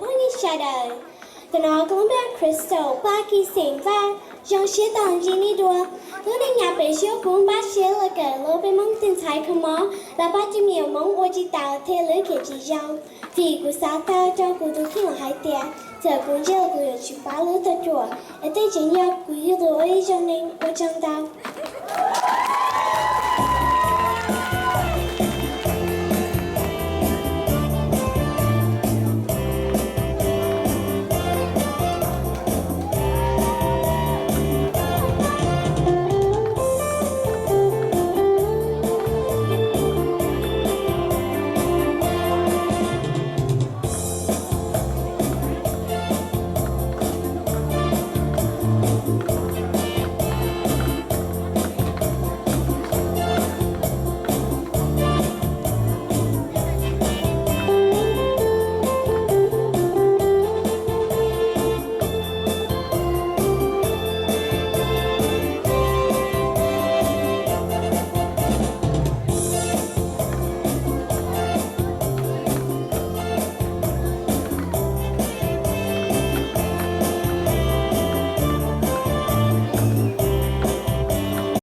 Phooj ywg sawv daws, tam no kuv lub npe Crystal, Paj Kis xeem Vaj, zoo siab tau ntsib nej dua. Lub neej nyob pem suab kuv npaj siab los kawm lub peb Hmoob tej ntxhais kho mob los pab cov me nyuam Hmoob ua tsis taus thiab lub kev tsis zoo. Vim kuv xav tau rau kuv tus kheej los hais tias txawm kuv ntsej los kuv yuav tsis pab lub tag ruam, es tej tseem yog kuv yug tus ua